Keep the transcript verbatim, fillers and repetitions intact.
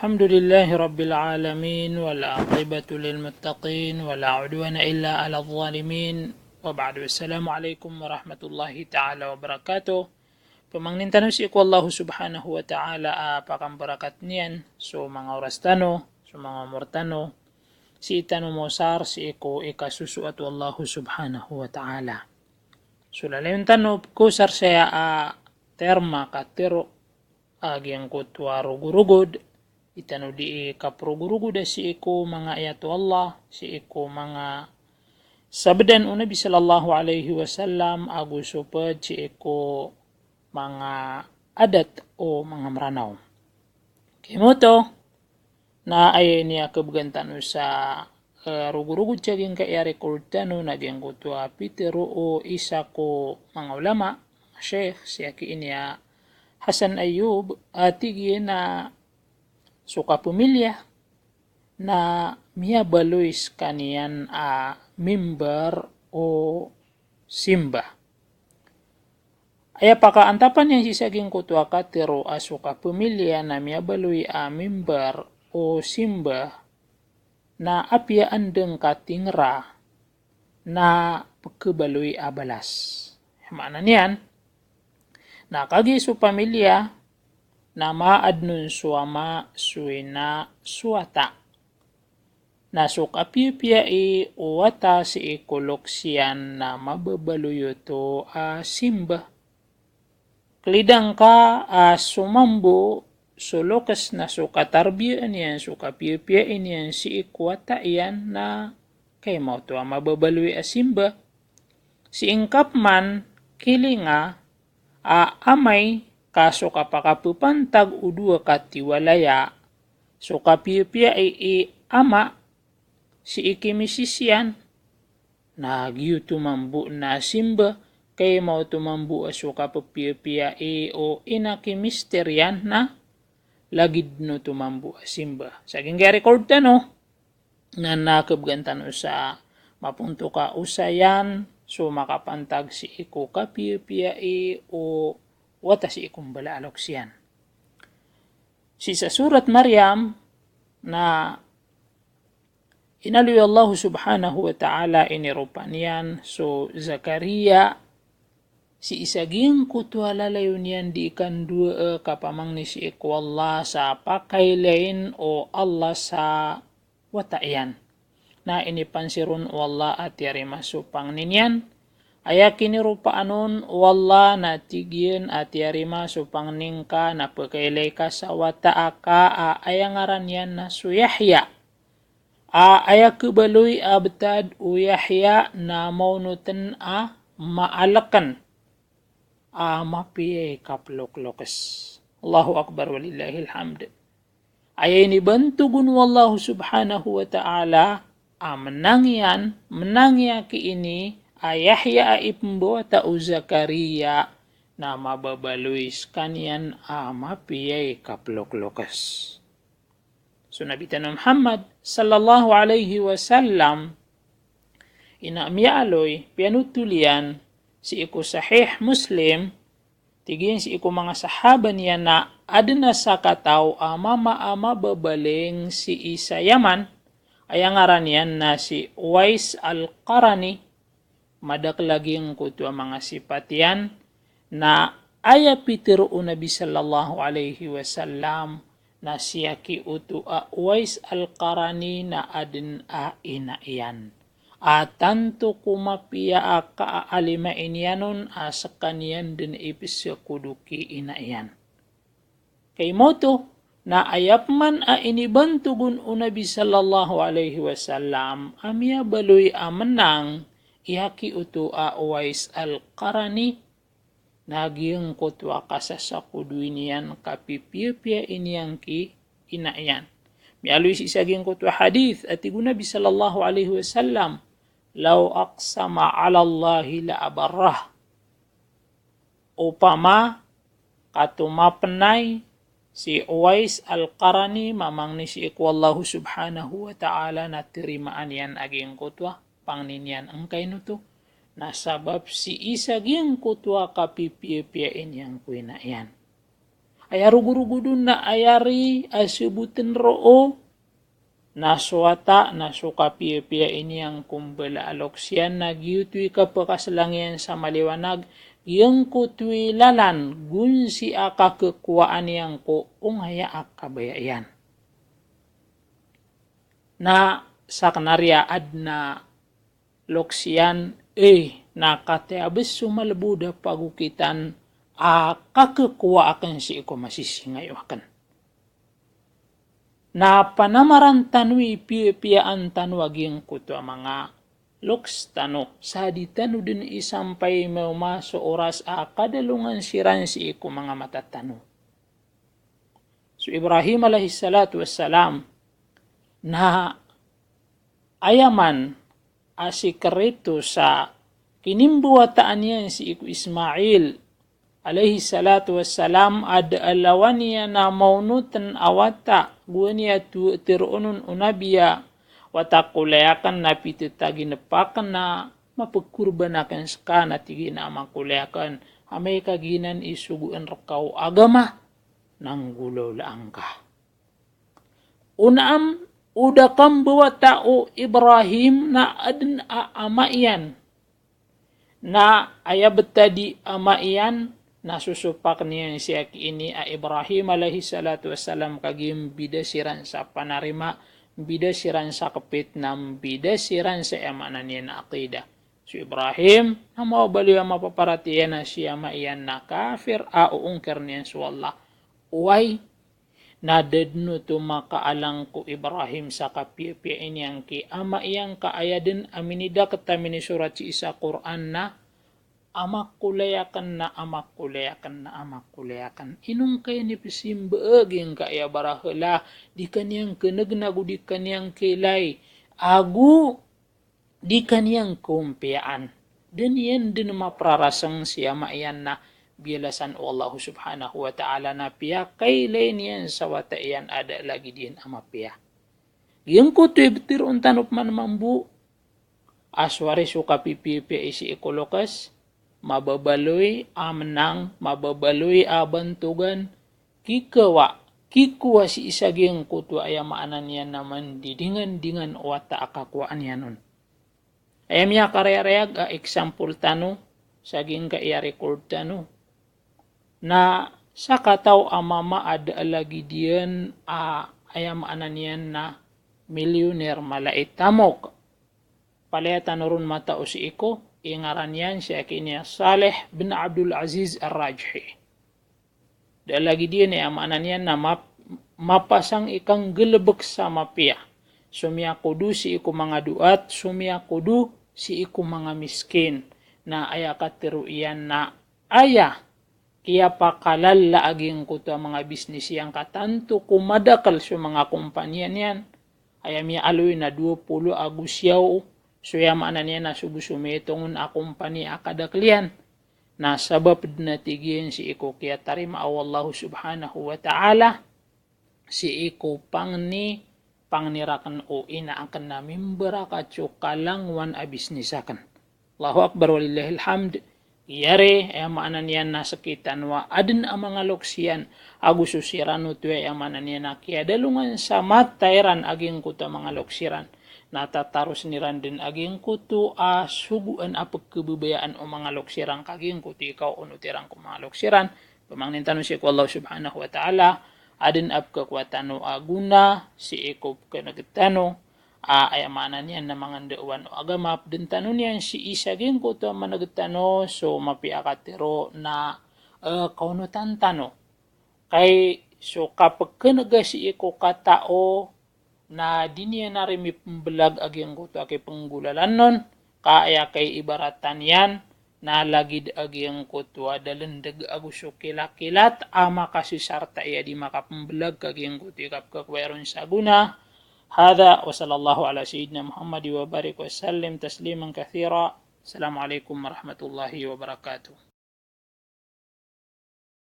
Alhamdulillahi Rabbil Alamin, wal aqibatu lil muttaqin, wala udwana illa alaz zalimin. Wa ba'du, assalamu alaikum warahmatullahi ta'ala wabarakatuh. Pamangnin tano sii ko Allah subhanahu wa ta'ala a pakambarakat niyan so manga oras tano, so manga omor tano, sii tano mosar sii ko ikasosoat o Allah subhanahu wa ta'ala. So lalayon tano ko sarsaya a terma ka tero a giyangkoto a rogorogod, i tano dii kaprogorogoda sii ko manga ayat o Allah, sii ko manga sabdan o Nabi sallallahu alaihi wasallam, ago so ped sii ko manga adat o manga Mranaw. Kimoto, na aya ini a kebgan tano sa, eh, rogorogod sa giyangkaya record tano na giyangkoto a pitero o isa ko manga ulama, sheikh, sii aki ini a Hasan Ayub, a tig iyan a so kapamilya na miyabaloy sekaniyan a mimbar o simba. Aya pakaantapan iyan sii sa giyangkoto a katero a so kapamilya na miyabaloy a mimbar o simba na apiya anda ngka tingra na pekebaloy a balas. Maana niyan, na kagiya so pamilya na maaden on so ama, so ina, so wata. Na so kapiyapiya i wata sii ko lokes iyan na mababaloy oto a simba. Kelidang ka a so mambo so lokes na so katarbiyaan iyan, so kapiyapiya niyan sii ko wata iyan na kaimaw oto a mababaloy a simba. Sii ngka pman kilinga a amay ka so kapakapepantag o dowa katiwalaya, so kapiyapiya i, i ama sii ki misis iyan, na giyoto mambo na simba, kaimaw oto mambo a so kapepiyapiya i o ina ki mister iyan na lagid oto mambo a simba. Sa giyangkaya record tano, na, na kebgan tano sa mapontok a osayan so makapantag sii ko kapiyapiya i o wata sii ko mbala a lokes iyan. Sii sa surat Maryam na inaloy o Allah subhanahu wa ta'ala, iniropa niyan so Zakaria sii sa giyangkoto a lalayon iyan dii kandowa, eh, kapamangni sii ko Allah sa pakailayin o Allah sa wata iyan. Na inipansir on o Allah a tiyarima so pangni niyan. Aya kiniropaan on o Allah na tig iyan a tiyarima so pangni ngka na pekailay ka sa wata aka a aya ngaran iyan na so Yahya. A aya kebaloy a betad o Yahya na maonoten a maaleken a mapiya i kaploklokes. Allahu Akbar walillahil hamd. Aya inibantog on o Allah subhanahu wa ta'ala a menang iyan, menang iyan ki ini a Yahya a ipembawata o Zakaria na mababaloy sekaniyan a mapiya i kaploklokes. So Nabi tano Muhammad sallallahu alaihi wasallam, ina miyaaloy, piyanotol iyan sii ko Sahih Muslim, tig iyan sii ko manga sahaba niyan na aden a sakataw a mama a mababaling sii sa Yaman, aya ngaran iyan na si Uwais Al-Qarani, madakel a giyangkoto a manga sipat iyan, na aya pitero o Nabi sallallahu alaihi wasallam na siyaki oto a Uwais Al-Qarani na aden a ina iyan. A tanto ko mapiya a kaalimain iyan on a sekaniyan den ipesekodo ki ina iyan. Kaimaw oto, na aya pman a inibantog on o Nabi sallallahu alaihi wasallam a miyabaloy a menang i aki oto a Uwais Al-Qarani, na giyangkoto a kasasakodoy niyan, kapipiyapiya niyan ki ina iyan. Miyaaloy sii sa giyangkoto a hadith a tig o Nabi sallallahu alaihi wasallam, "Law aqsama ala Allahi la abarrah." Opama ka tomapenay si Uwais Al-Qarani mamangni sii ko Allah subhanahu wa ta'ala na terimaan iyan a giyangkoto a pangni niyan, angkaino oto? Na sabap sii sa giyangkoto a kapipiyapiya niyan ko ina iyan. Aya rogorogod on na aya ri a saboten roo, na so wata, na so kapiyapiya ini angkombala a loks iyan, na giyoto i kapakaselang iyan sa maliwanag, giyangkoto i lalan gonsi a kakekowaan iyan ko ongaya a kabaya iyan. Na sakn a riya adn a loks iyan, eh, na kataya bes so malbod a pagokitan a kakekowa aken sii ko masisingayo aken. Na panamaran tano i piyapiyaan tano a giyangkoto a manga loks tano, sa di tano den isampay mawma so oras a kadalongan siran sii ko manga mata tano. So Ibrahim alayhis salatu wassalam, na aya man a sikreto sa kinimbawataan iyan sii ko Ismail alayhis salatu wassalam, a da a lawan iyan a maonoten a wata, gowani a to-, teroon on o nabiya, wata kolay aken na pitetaginep aken na mapekorban aken seka, na tig iyan a ama kolay aken, amay ka giyanan i sogoan reka o agama, na nggolawlaan ka. O naam, o da kambawata o Ibrahim na aden a ama iyan. Na aya betad i ama iyan, na sosopak niyan sii aki ini a Ibrahim alayhis salatu wassalam, kagiya mbida siran sa panarima, mbida siran sa kepit, na mbida siran sa aya maana niyan a aqidah. So Ibrahim, na mawabaloy a mapaparatiyaya na si ama iyan na kafir a oongkir niyan so Allah. Oway, na da den oto makaalang ko Ibrahim sa kapiyapiya ini angkai a ama iyan ka aya den a minidaket a minisorat sii sa Qur'an na ama kolay aken na ama kolay aken na ama kolay aken. Ino ngka ini pesimba a giyangkaya barahala, di ka niyan kenegen ago di ka niyan kailay, ago di ka niyan kompiyaan. Da niyan den mapraraseng si ama iyan na biyalasan o Allah subhanahu wa ta'ala na piyakailay niyan sa wata iyan a da lagid iyan a mapiya. Giyangkoto i beteroon tano peman mambo a so ari so kapipiyapiya i sii ko loks, mababaloy a menang, mababaloy a bantogan, kikawa, kikowa sii sa giyangkoto a aya maana niyan na mandidingandingan o wata a kakowaan iyan on. Aya miyakarayarayag a example tano sa giyangkaya record tano na sakataw a mama a da a lagid iyan a aya maana niyan na milyuner mala i tamok. Palaya tano ron matao sii ko, ingaran iyan sii aki ini a Saleh bin Abdul Aziz Ar-Rajhi. Da lagid iyan a aya maana niyan na map-, mapasang i kanggalebek sa mapiya. So miyakodo sii ko manga doat, so miyakodo sii ko manga miskin. Na aya katero iyan na aya kiyapakalala a giyangkoto a manga bisnis iyan ka tanto ko madakel so manga kompaniya niyan. Aya miyaaloy na dowa polo ago siyaw, so aya maana niyan na so bo so mitong on a kompaniya a kadakel iyan. Na sabap den a tig iyan sii ko kiyatarimaa o Allah subhanahu wa ta'ala, sii ko pangni, pangni raken o ina aken na mimbarakat so kalangowan a bisnis aken. Allahu Akbar walillahil hamd. Iyari, aya maana niyan na sekitano a aden a manga loks iyan, ago so siran oto aya maana niyan na kiyadalongan sa mata iran a giyangkoto a manga loks iran. Na tatarosen iran den a giyangkoto a sogoan a pekhababayaan o manga loks iran ka giyangkoto i kaonot iran ko manga loks iran. Pemangnin tano sii ko Allah subhanahu wa ta'ala, aden a pekhakowa tano a gona sii ko pekeneg tano a aya maana niyan na mangandaawan o agama, peden tano niyan sii sa giyangkoto a maneg tano so mapiya a katero na, eh, kaonotan tano. Kay so kapekenega sii ko katao na di niyan ari mipembelag a giyangkoto a kipenggolalan on, ka aya kay ibaratan iyan na lagid a giyangkoto a dalendeg ago so kilakilat a makasisarta iya di makapembelag ka giyangkoto i kapekhakowa iron sa gona. Hadha wa sallallahu ala sayyidina Muhammad wa barik wa sallim tasliman kathira. Assalamu alaikum warahmatullahi wabarakatuh.